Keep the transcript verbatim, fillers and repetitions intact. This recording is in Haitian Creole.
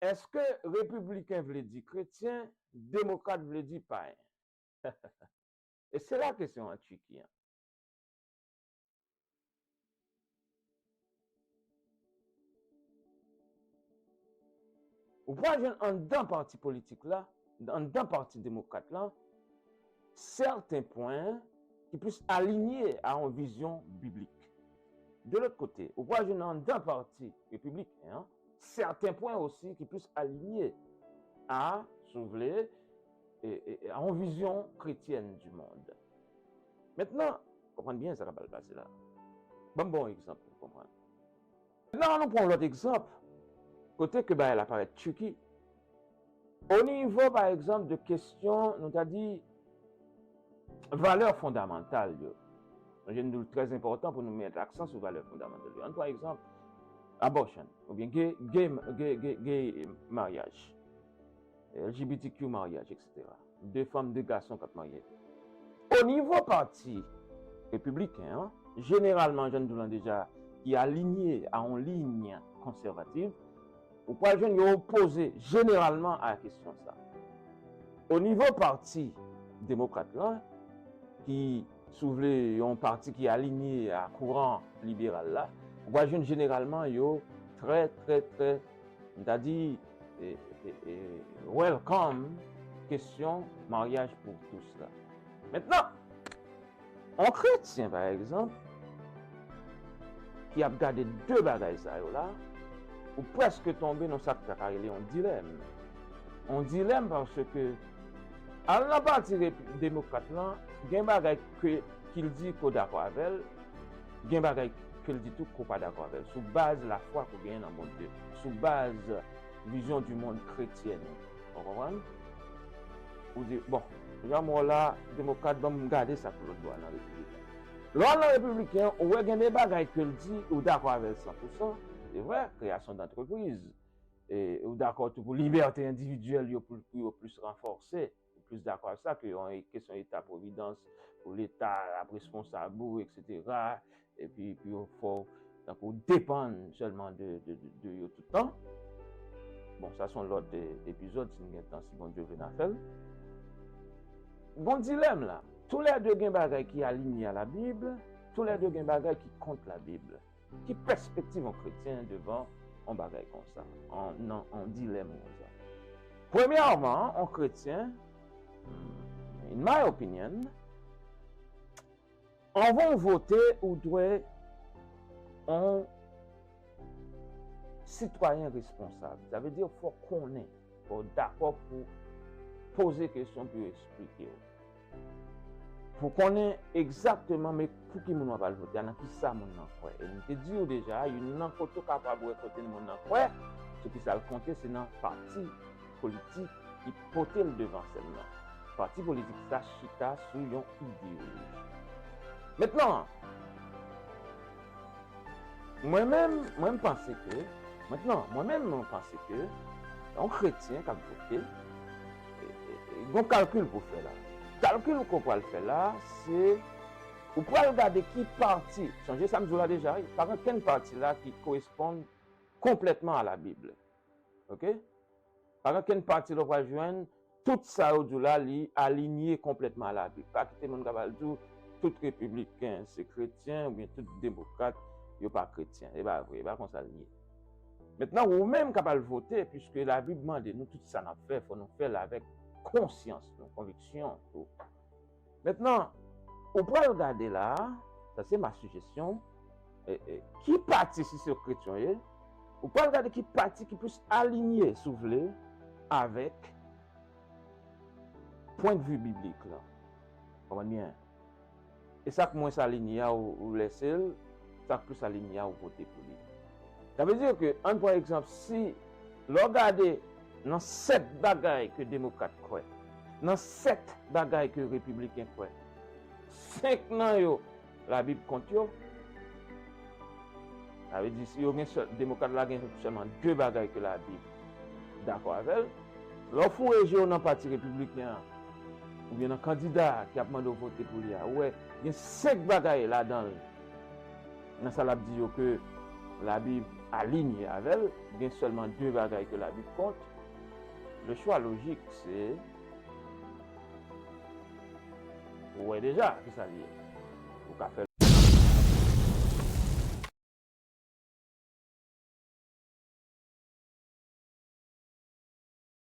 Èske repibliken vle di kretyen, demokrat vle di payen? E se la kesyon an triki an. Ou pral jwenn anndan pati politik la, anndan pati demokrat la, sèten pwen ki plis alinye a yon vizyon biblik. De lòt kote, ou pral jwenn anndan pati repibliken an, sèten pwen osi ki plis alinye a, si w vle, e, e, e, a yon vizyon kretyèn di mond. Mentnan, konprann byen sa k ap pral pase la. Ban m ba w yon egzanp pou w konprann. Mentnan, ann nou pran yon lòt egzanp, kote ke bagay la parèt triki. O nivo, pa egzanp, de kesyon, nou ta di, valè fondamantal yo. Sonje m di w, trè enpòtan pou nou met aksan sou valè fondamantal yo. Ann pran egzanp, abortion, oubyen gay, gay, gay, gay, gay maryaj, L G B T Q maryaj, et cetera. De fanm, de gason k ap marye. O nivo pati repibliken an, jeneralman, jan n di w lan deja, ki alinye a yon liy konsèvatif, ou pral jwenn yo opoze jeneralman a kesyon sa. O nivo pati demokrat lan, ki, si w vle, yon pati ki alinye a kouran liberal la, ou pral jwenn jeneralman yo trè, trè, trè, m ta di, e, e, e, welcome kesyon maryaj pou tous la. Mentnan, yon kretyen, pa egzanp, ki ap gade de bagay sa yo la, ou prèske tonbe nan sa k ta ka rele yon dilèm. Yon dilèm paske al nan pati rep-, demokrat lan, gen bagay ke, ki l di ke w dakò avè l, gen bagay ke l di tou ke w pa dakò avè l, sou baz lafwa ke w genyen nan Bondye, sou baz vizyon di mond kretyèn ou. Ou konprann? Ou di, bon, jan m wè w la, demokrat, ban m gade sa pou lòt bò a nan repibliken. Lè w al nan repibliken, ou wè gen de bagay ke l di, ou dakò avè l san pou san. Se vre, kreyasyon dantrepriz. E ou dakò tou pou libète endividyèl yo, pou, pou yo plis ranfòse. Ou plis dakò avè sa ke yon kesyon eta pwovidans, pou Leta ap responsab ou, et cetera. Epi, pou yo fè w tankou depann sèlman de, de, de, de yo tout tan. Bon, sa se yon lòt, e, epizòd, si n gen tan, si Bondye vle n a fè l. Gon dilèm la. Toulède gen bagay ki alinye a Labib, toulède gen bagay ki kont Labib. Ki pèspektiv yon kretyen devan yon bagay konsa, an, nan yon dilèm konsa? Premyèman, yon kretyen, in my opinion, anvan w vote, ou dwe yon sitwayen responsab. Sa vle di, fò w konnen, fò w dakò pou poze kesyon, pou yo eksplike w. Pou konnen egzakteman, men pou ki moun w ap al vote a, nan ki sa moun nan kwè. E m te di w deja, youn nan kote w kapab wè kote moun nan kwè, sou ki sa l konte, se nan pati politik ki pote l devan sèn nan. Pati politik sa chita sou yon ideyoloji. Mentnan, mwen menm, mwen m panse ke, mentnan, mwen menm, mwen panse ke yon kretyen k ap vote, e, e, e, gon kalkil pou fè la. Kalkil ke w pral fè la, se ou pral gade ki pati, sonje sa m di w la deja, wi, pa gen okenn pati la ki koresponn konplètman a Labib. Oke? Pa gen okenn pati la w pral jwenn tout sa yo di w la, li alinye konplètman a Labib. Pa kite moun k ap al di w tout repibliken se kretyen oubyen tout demokrat yo pa kretyen. E pa vre, e pa konsa l ye. Mentnan, ou menm k ap al vote, piske Labib mande nou tout sa n ap fè, fò nou fè l avèk konsyans nou, konviksyon tou. Mentnan, ou pral gade la, sa se ma sijesyon, e, e, ki pati, si se kretyen w ye, ou pral gade ki pati ki plis alinye, si w vle, avèk pwennvi biblik la. Konprann byen? E sa k mwens alinye a, ou, ou lese l, sa k plis alinye a, ou vote pou li. Sa vle di ke, ann pran egzanp, si lè w gade nan sèt bagay ke demokrat kwè, nan sèt bagay ke repibliken kwè, senk nan yo, Labib kont yo, sa vle di, si yo gen sèl, demokrat la gen sèlman de bagay ke Labib dakò avè l. Lè w foure je w nan pati repibliken an, oubyen nan kandida ki ap mande w vote pou li a, ou wè gen senk bagay ladan l, nan sa l ap di yo ke Labib alinye avè l, gen sèlman de bagay ke Labib kont. Le chwa lojik, se, ou wè deja kisa l ye. Ou ka fè